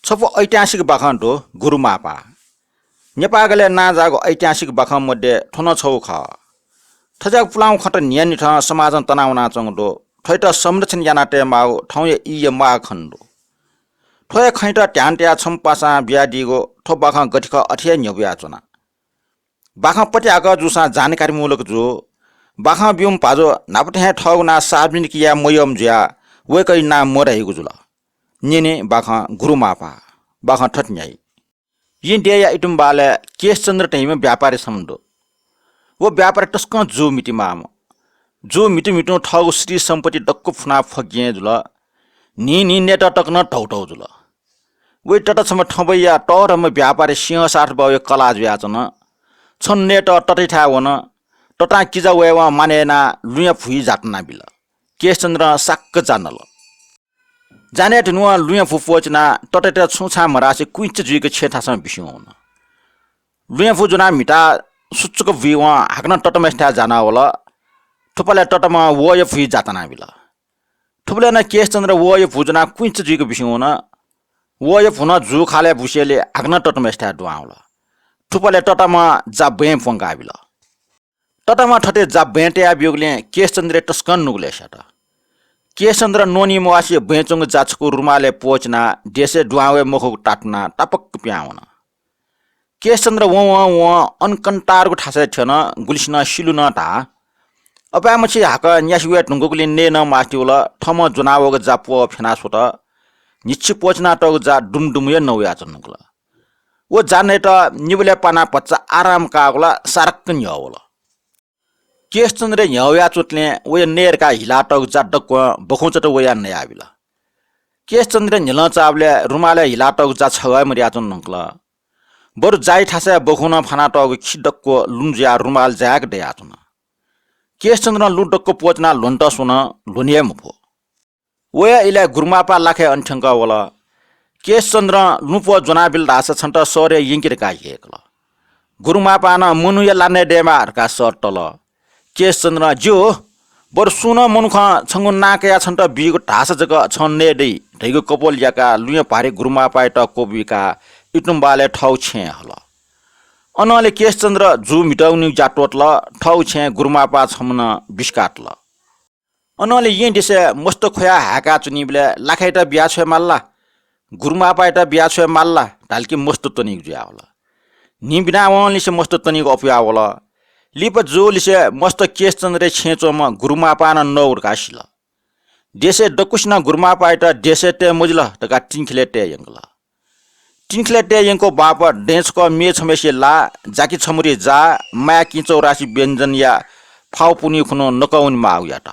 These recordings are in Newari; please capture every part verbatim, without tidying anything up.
छपु ऐतिहासिक बाखं दु, गुरुमापा। नेपाःगलय् नांजाःगु ऐतिहासिक बाखं मध्ये थ्व नं छगू खः। थज्याःगु पुलांगु खँत न्हियान्हिथं समाजं तनावनाच्वंगु दु। थ्वयात संरक्षण याना तयेमाःगु थौंया ईया माःगु खँ दु। थ्व हे खँयात ध्यान तयाः छम्ह पासां बियादीगु थ्व बाखं गथे खः अथे हे न्ह्यब्वयाच्वना। बाखं पत्याक जूसां जानकारीमूलक जू। बाखं ब्यूम्ह भाजु न्हापाथें हे थःगु नां सार्वजनिक याये मयःम्ह जुयाः वय्कःया नां मधयागु जुल। न्यने बाखं गुरुमापा। बाखं थथे न्ह्याइ। येँ देय्‌या इतुम्बालय् केशचन्द्र धइम्ह व्यापारी छम्ह दु। व व्यापारी तसकं जू म्हितेमाःम्ह। जू म्हितु म्हितुं थःगु श्रीसम्पत्ति दक्व फुनाः फगिहें जुल। न्हिं न्हिं नयेत तक नं धौधौ जुल। वया तता छम्ह थबया तःधंम्ह व्यापारी सिंहसार्थ बाहुया कलाः जुयाच्वन। छन्हु नयेत ततायाथाय् वन। ततां किजा वयेवं मानय् यानाः लुँया भुइ जातनाबिल। केशचन्द्रं साक्क जानाल। जानाः धुनुवं लुँया भु प्वःचिनाः ततायात छुं छां मधासे कुइँच जुइक छेँय् थासं बिस्युं वन। लुँया भु ज्वनाः म्हिताः सुचुक बुइवं हाकनं तताम्हसिथाय् जानावल। थुपालय् तताम्हं वःया भुइ जातनाबिल। थुबलय् नं केशचन्द्र वःया भु ज्वनाः कुइँच जुइक बिस्युं वन। वःया भु नं जू खालय् बुसेंलि हाकनं तताम्हसिथाय् दुहां वल। थुपालय् तताम्हं जा बँय् प्वंकाबिल। तताम्हं थथे जा बँय् तयाब्यूगुलिं केशचन्द्रया तसकं नुगलय् स्यात। केशचन्द्रं न्वनी म्वाःसे बँय् च्वंगु जा छकू रुमालय् प्वःचिनाः देशय् दुहां वये मखुगु तातुनाः तापाक्क पिहां वन। केशचन्द्र वं वं वं अन कन्तारगु थासय् थ्यन, गुलिसिनं सिलु नं धाः। अपाय्‌मछि हाकः न्यासि वये धुंकूगुलिं नये नं मास्ति वल। थःम्हं ज्वनावःगु जा प्वः फ्यना स्वत। न्हिच्छि प्वःचिनातःगु जा दुमदुम हे नवयाच्वंगु दु। व जा नयेत निबलय् पानाः भचा आराम काःगु ला सारक्क न्ह्यः वल। केशचन्द्रया न्ह्यः वयाच्वंतले वया नये धकाः हिलातःगु जा दक्वं बखुंचात वयाः नयाबिल। केशचन्द्रया न्ह्यलं चाःबलय् रुमालय् हिलातःगु जा छगः हे मदयाच्वन धुंकल। बरु जाया थासय् बखुं नं फानातःगु खि दक्व लुँ जुयाः रुमाल जाय्‌क दयाच्वन। केशचन्द्रं लुँ दक्व प्वःचिनाः ल्ह्वनेत स्वल, ल्ह्वने हे मफु। वया इलय् गुरुमापा लाखाय् अन थ्यंकः वल। केशचन्द्रं लुँ प्वः ज्वनाबिल धाःसा छन्त शहरय् यंके धकाः ह्यय्‌कल। गुरुमापां नं मनूया ला नये दयेमाः धकाः सःतल। केशचन्द्रं, ज्यू, बरु सुं नं मनुखं छंगु नां कयाः छन्त बीगु धाःसा जक छं नये दइ धइगु कपोल याकाः लुँया भारी गुरुमापायात क्वबुइकाः इतुम्बालय् थःगु छेँय् हल। अनंलि केशचन्द्र जू म्हितःगुनिगु ज्या त्वःतल, थःगु छेँय् गुरुमापा छम्ह नं बिस्कातल। अनंलि येँ देशय् मस्त ख्वयाः हाय्‌काच्वनीबलय् लाखायात बियाछ्वये माल ला, गुरुमापायात बियाछ्वये माल ला धाल कि मस्त तनीगु जुयावल। न्हि बिनावंलिसे मस्त तनीगु अपुयावल। लिपा जूलिसे मस्त केशचन्द्रया छेँय् च्वंम्ह गुरुमापां नं नःगु धकाः सिल। देशय् दक्वसिनं गुरुमापायात देशय् तये मजिल धकाः तिंखिलय् तये यंकल। तिंखिलय् तये यंकूगु बापत दँय् छकः म्ये छम्हय्‌सिया ला, जाकि छमुरी जा, माया किं चौरासी व्यञ्जनया फाउ पुन्हि खुन्हु नकः वनेमाःगु यात।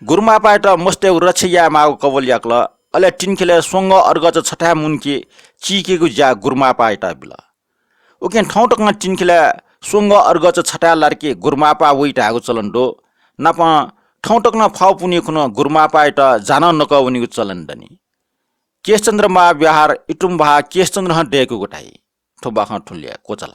गुरुमापायात मस्तय्‌गु रक्षा यायेमाःगु कबल याकल। अले तिंखिलय् स्वंगः अर्गच छथाय् मुंके चीकेगु ज्या गुरुमापायात बिल। उकिं थौं तकं तिंखिलय् स्वंगः अर्गच छथाय् लात कि गुरुमापा वइ धायेगु चलन दु। नापं थौं तकं फाउ पुन्हि खुन्हु गुरुमापायात जानं नकः वनेगु चलन दनि। केशचन्द्र माः व्यवहार इतुम्बहा केशचन्द्रं दय्‌कूगु धाइ। थ्व बाखं थुलि हे क्वचाल।